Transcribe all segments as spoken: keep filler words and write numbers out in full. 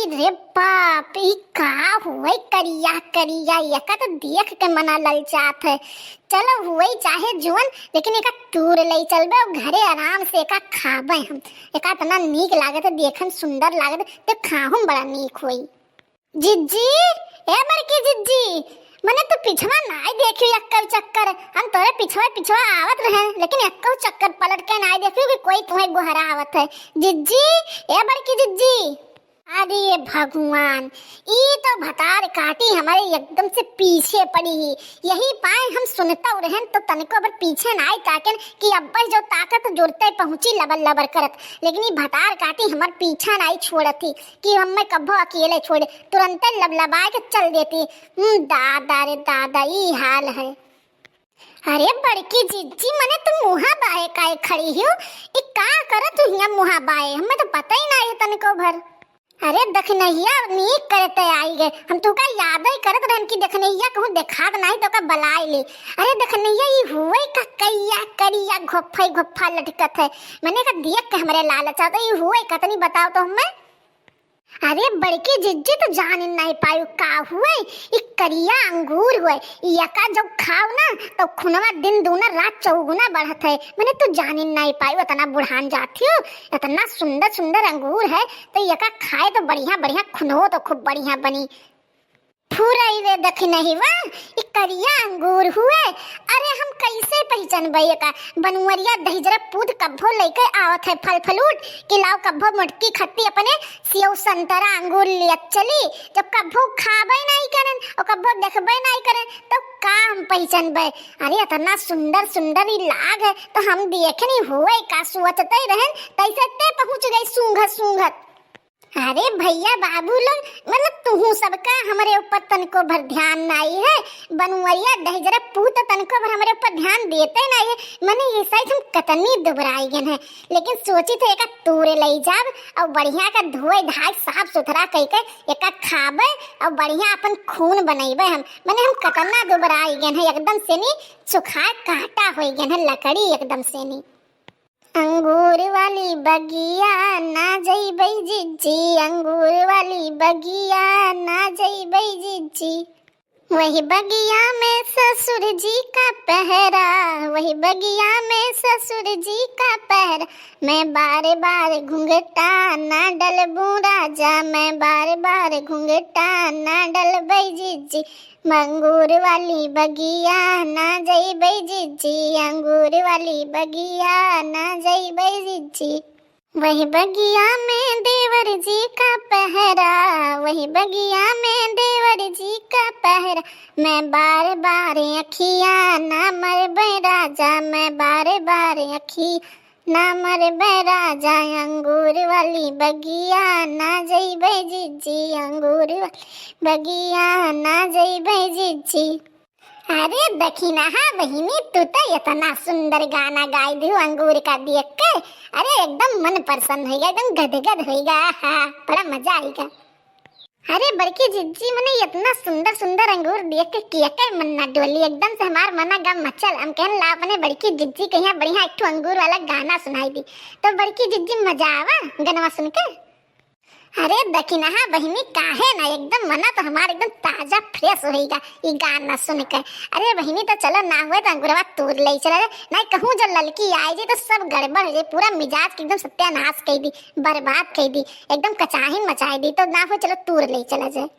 रे बाप, ई का हुए करिया करिया, एका तो देख के मना ललचात है। चलो हुए चाहे जुअन, लेकिन एका तूर ले चलबे और घरे आराम से एका खाबे हम। एका इतना नीक लागत है, देखन सुंदर लागत है, तो खाहुम बड़ा नीक होई। जिज्जी, ए बड़की जिज्जी, मने तू पिछवा नाई देखियो एक्को चक्कर। हम तोरे पिछवा पिछवा आवत रहे, लेकिन एक्को चक्कर पलट के नाई देखियो कि कोई तुम्हें गोहरा आवत है। जिज्जी, ए बड़की जिज्जी। अरे भगवान, ई तो भतार काटी हमारे एकदम से पीछे पड़ी ही। यही पाए हम सुनता रहन तो तनिको अबर पीछे नाई ताकन कि अब्बे जो ताकत जुरते पहुँची लबर लबर करत, लेकिन ई भतार काटी हमार पीछा नाई छोड़त ही। कि हमें कब्बो अकेले छोड़े, तुरंते लबलबाए के चल देती। हम्म, दादा रे दादा, ई हाल है। अरे बड़की जिज्जी, मने तू मुहा बाए काहे खड़ी हो? ई का करत तू हियां मुहा बाए? हमें तो पता ही ना है तनिको भर। अरे दखनैया, नीक करते आई गए। हम तू का याद ही करत रहन कि दखनैया कहूँ देखात नाही तो का बलाए ले। अरे दखनैया, ई हुए का करिया करिया घोफई घोफा लटकत है। मने का देख के हमरे लालच आता, ई हुए का तनी बताओ तो हमें। अरे बड़की जिज्जी, तो जान नहीं पायु का हुए, ई करिया अंगूर हुए, ई यका जब खाओ ना तो खुनवा दिन दूना रात चौगुना बढ़त है। मने तो जान नहीं पायु, इतना बुढ़ान जाती हो, इतना सुंदर सुंदर अंगूर है, तो यका खाए तो बढ़िया बढ़िया खुनवो तो खूब बढ़िया बनी। फुरई रे दखिनहिवा, ई करिया अंगूर हुए। अरे हम कैसे पहचानबे एका? बनवरिया दहिजरा पूत कब्बो लेके आवत है फल फलूट कि लाओ कब्बो मोटकी खत्ती अपने सेव संतरा अंगूर लियत चली। जब कब्बो खाबे नाई करन और कब्बो देखबे नाई करन तो का हम पहचानबे? अरे इतना सुंदर सुंदर ई लाग है तो हम देखनी हुए का सोचते रहन, तैसे ते पहुँच गई सूंघत सूंघत। अरे भैया बाबू लोग, मतलब तुहू सबका हमरे ऊपर तनको भर ध्यान नाई है। बनवरिया दहिजरा पूत तनको भर हमरे ऊपर ध्यान देते नाई है। मने ये साइज हम कतनी दुबराई गन है, लेकिन सोची थे एका तूरे लई जाब और बढ़िया का धोए धाए साफ सुथरा कई के एका खाबे और बढ़िया अपन खून बनैबे हम। मने हम कतना दुबराई गन है, एकदम से नी सुखा काटा होई गन है लकड़ी एकदम से नी। अंगूर वाली बगिया ना जइबै जिज्जी, अंगूर वाली बगिया ना जइबै जिज्जी। वही बगिया में ससुर जी का पहरा, वही बगिया में ससुर जी का पहरा। मैं बार बार घुंघटा ना डलबू राजा, मैं बार बार घुंघटा ना डलबै जिज्जी। अंगूर वाली बगिया ना जइबै जिज्जी, अंगूर वाली बगिया ना जइबै जिज्जी। वही बगिया में देवर जी का पहरा, वही बगिया में देवर जी का पहरा। मैं बार बार अखिया ना मरबै राजा, मैं बार बार अखिया ना मरबै राजा। अंगूर वाली बगिया ना जइबै जिज्जी, अंगूर वाली बगिया ना जइबै जिज्जी। अरे दखिनहा बहिनी, तू तो इतना सुंदर गाना गाई दिहु अंगूर का देख के। अरे एकदम मन प्रसन्न होइगा, एकदम गदगद होइगा। हाँ, बड़ा मजा आइगा। अरे बड़की जिज्जी, मने इतना सुंदर सुंदर अंगूर देख के किया के मन ना डोली, एकदम से हमार मना गम मचल। हम कहन ला अपने बड़की जिज्जी के यहाँ बढ़िया एक ठो अंगूर वाला गाना सुनाई दी। तो बड़की जिज्जी मजा आवा गनवा सुन के। अरे दखिनहा बहिनी, काहे ना, एकदम मना तो हमार एकदम ताजा fresh होइगा ई गाना सुन के। अरे बहिनी, तो चलो ना हुए तो अंगूरवा तूर ले चला रे, नहीं कहूँ जो ललकी आई जी तो सब गड़बड़ हो जाए, पूरा मिजाज के एकदम सत्यानाश कई दी, बर्बाद कई दी, एकदम कचाहिन मचाई दी। तो ना हुए चलो तूर ले चला जाए।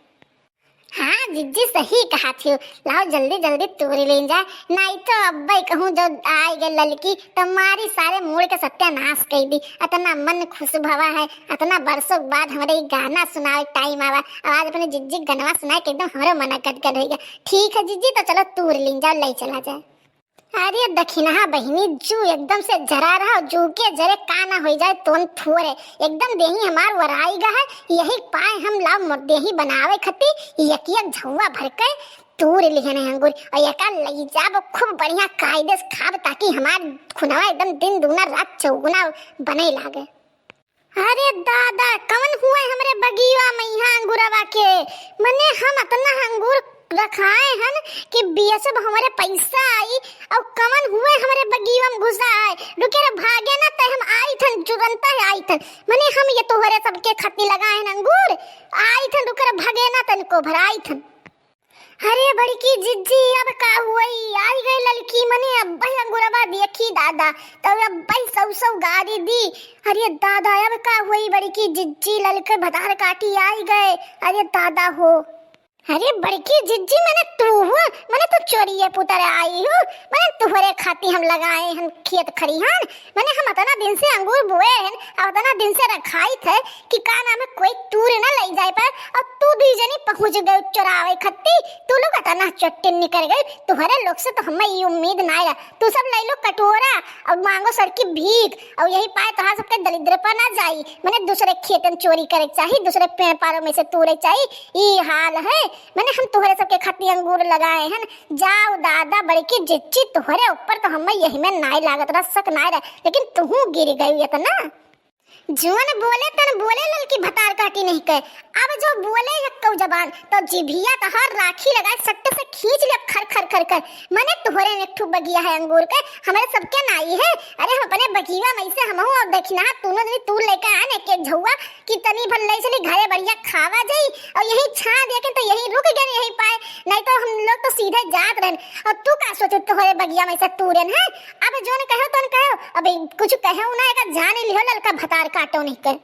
हाँ जिज्जी, सही कहा थियो, लाओ जल्दी जल्दी तूर लीन जाए, नहीं तो अब्बे कहूँ जो आई गए ललकी तो मारी सारे मूड के सत्यानाश कई दी। इतना मन खुश भवा है, इतना बरसों के बाद हमरे ई गाना सुनावे टाइम आवा। अब आज अपने जिज्जी गनवा सुनाए के एकदम हमरो मना गदगद होइगा। ठीक है जिज्जी, तो चलो तूर लीन जाओ, ले चला जाए। अरे दखिनहा बहिनी, जू एकदम से जरा रहा, जू के जरे का ना होई जाए, तोन फोरे। एकदम देही हमार वराई गा है, यही पाए हम लाओ मोर देही बनावे खती, एक एक झौवा भर के तूर लिहन है अंगूर, और एका लई जाब खूब बढ़िया कायदे से खाब, ताकि हमार खुनवा एकदम दिन दूना रात चौगुना बने लागे। अरे दादा, कवन हुए हमरे बगिया में यहाँ अंगूरवा के? मने हम अतना अंगूर रखाए हन कि बियसब हमरे पैसा आई, और कवन हुए हमरे बगिया में घुसा आए। रुके रे, भागे ना, तै हम आई थन, तुरंत आई थन। मने हम ये तोहरे सबके खतनी लगाए हन अंगूर। ना तनिको भराइत हन। अरे बड़की जिज्जी, अब का हुई? आई गई ललकी, मने अब्बे अंगुरवा देखी दादा, तो अब्बे सौ सौ गारी दी। अरे दादा, अब का हुई बड़की जिज्जी, ललके भतार काटी आई गए। अरे दादा हो। अरे बड़की जिज्जी, मने तू हो, मने तू चोरिये पुतर आई हो, मने तुहरे खाती हम लगाए हन खेत खरिहान, मने हम अतना दिन से अंगूर बोए हन, अउर अतना दिन से रखाइत है कि का नाम है, कोई तूर न लई जाए पाए, अउर तू दुई जनी पहुँच गए चोरावे खत्ती, तू लोग अतना चट्टिन निकर गए, तुहरे लोग से तो हमें ई उम्मीद नाई रहा, तू सब लई लो कटोरा अउर मांगो सड़की भीख, अउर यही पाए तोहार सबके दलिद्र पर ना जाई, मने दूसरे खेतन चोरी करे के चाही, दूसरे पेड़ पारों में से तूरे चाही, ई हाल है। मने हम तोहरे सबके खातिर अंगूर लगाए हन। जाओ दादा, बड़की जिज्जी, तोहरे ऊपर तो हमें यही में नाई लागत रहा, शक नाई रहा, लेकिन तुहू गिर गई इतना। जौन बोले तन बोले ललकी भतार काटी नहीं कहे। अब जो बोले यक्कौ जबान तो जिभिया तहार राखी लगाए सट्ट से खींच ले खर खर खर खर। मने तोहरे में एक ठो बगिया है अंगूर के, हमरे सबके नाई है। अरे हम अपने बगिया में से हमहू अब देखी ना, तूनो दिन तू लेके आन एक एक झौआ कि तनी भर ले चली घरे बढ़िया खावा जाई, अउर यही छाँह देखे तो यही रुक गए, यही पाए, नहीं तो हम लोग तो सीधे जात रहन। अउर तू का सोचे तोहरे बगिया में से तूरेन है? अब जौन कहो तौन कहो, अबे कुछ कहो ना, एका जान लिहो ललका भतार काटो नहीं कर।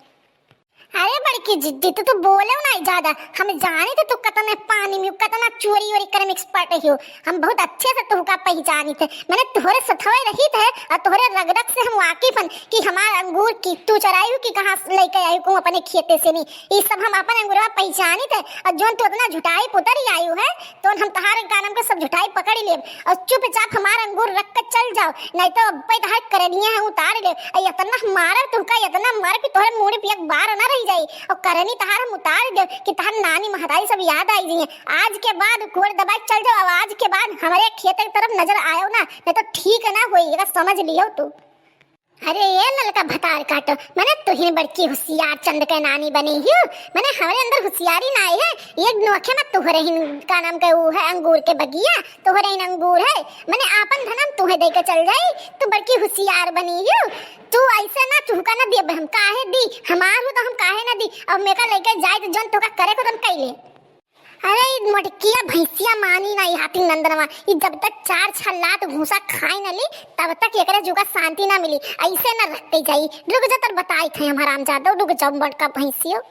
अरे बड़की जिज्जी, तू तो बोलो ना ज्यादा, हम जानी थे तू कतने पानी में, कतना चोरी वोरी करे में expert हो। हम बहुत अच्छे से तुहका पहचानी थे, मने तोहरे सथवे रही थे अउर तोहरे रग रग से हम वाकिफ हन कि हमार अंगूर की तू चोराई हो कि कहाँ से लेके आई हो अपने खेते से नहीं। ई सब हम अपन अंगूरवा पहचानी थे अउर जौन तू इतना झुटाई पुतरी आई है तो हम तहार का नाम के सब झुटाई पकड़ लेब अउर चुपचाप हमार अंगूर रख के चल जाओ, नहीं तो अब्बे तहार करनिया है उतार लेब। अउर इतना मारब तुहका, इतना मारब कि तोहरे मूड़ी पे एक बार ना रह जाई अउर करनी तहार हम उतार देब कि तहार नानी महतारी सब याद आई जाइए। आज के बाद गोड़ दबाए चल जाओ, अब आज के बाद हमरे खेत की तरफ नजर आयो ना, नहीं तो ठीक ना होई, एका समझ लियो तू। अरे ए ललका भतार काटो, मने तुहिन बड़की होशियार चंद के नानी बनी हो, मने हमरे अंदर होशियारी नाई है। एक नोखे में तोहरे हिन का नाम के ऊ है अंगूर के बगिया, तोहरे हिन अंगूर है, मने आपन धनम तुहे दे के चल जाई, तू बड़की होशियार बनी हो। तू ऐसे ना चुहका ना दिए हम काहे दी, हमार हो तो हम काहे ना दी, अब मेका लेके जाए तो जौन तोका करे को तुम कैले। अरे ई मोटकिया भैंसिया मानी ना, ई हाथी नंदनवा, ई जब तक चार छह लात घूसा खाए ना ली, तब तक एकरे जुगा शांति ना मिली। ऐसे ना रखते जाई, रुक जा, तर बताई थे हम हरामजादो, रुक जाओ मोटका भैंसियो।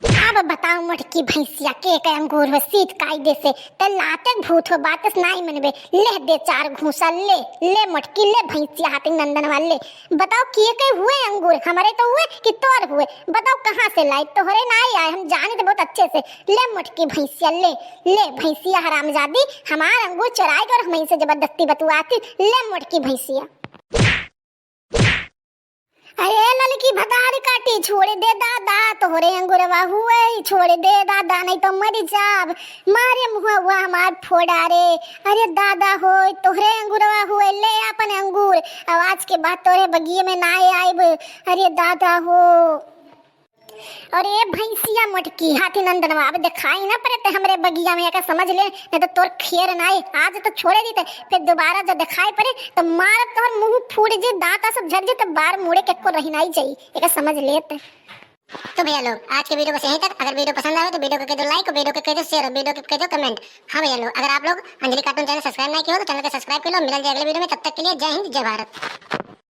अब बताओ मोटकी भैंसिया के के अंगूर हो सीत कायदे से, ते लाते भूत हो बात से नाई मनबे, ले दे चार घूसा, ले, ले मोटकी, ले भैंसिया हाथी नंदनवा, ले। बताओ के के हुए अंगूर, हमरे तो हुए कि तोर हुए? बताओ कहाँ से लाई, तोहरे नाई आए, हम जानी तो बहुत अच्छे से। ले मोटकी भैंसिया, ले, ले भैंसिया हरामजादी, हमार अंगूर चोराए के और हमही से जबरदस्ती बतुआती। ले मोटकी भैंसिया। अरे ललकी भतार काटी, छोड़ दे दादा, तोहरे अंगूरवा हुए, छोड़ दे दादा, नहीं तो मर जाब। मारे मुँहवा हमार फोड़ा रे। अरे दादा हो, तोहरे अंगूरवा हुए, ले अपन अंगूर। अब आज के बाद तोहरे बगिये में ना आइब। अरे दादा हो। अरे भैंसिया मोटकी, हाथी नंदनवा, अब दिखाई ना पड़े ते हमरे बगिया में, एका समझ ले, नहीं तो तोर खेर नाई। आज तो छोड़े दी ते, फिर दोबारा जब दिखाई पड़े तो मारब तोहर मुंह फूट जे, दांत सब झड़ जे, तो बार मुड़े के को रही नाई जाई, एका समझ ले ते। तो भैया लोग, आज के video बस यहीं तक। अगर video पसंद आवे तो video को कह दो like, video को कह दो share, video को कह दो comment। हाँ भैया लोग, अगर आप लोग अंजलि cartoon channel subscribe नहीं किया हो तो channel को subscribe कर लो। मिलल जाए अगले video में, तब तक के लिए जय हिंद, जय भारत।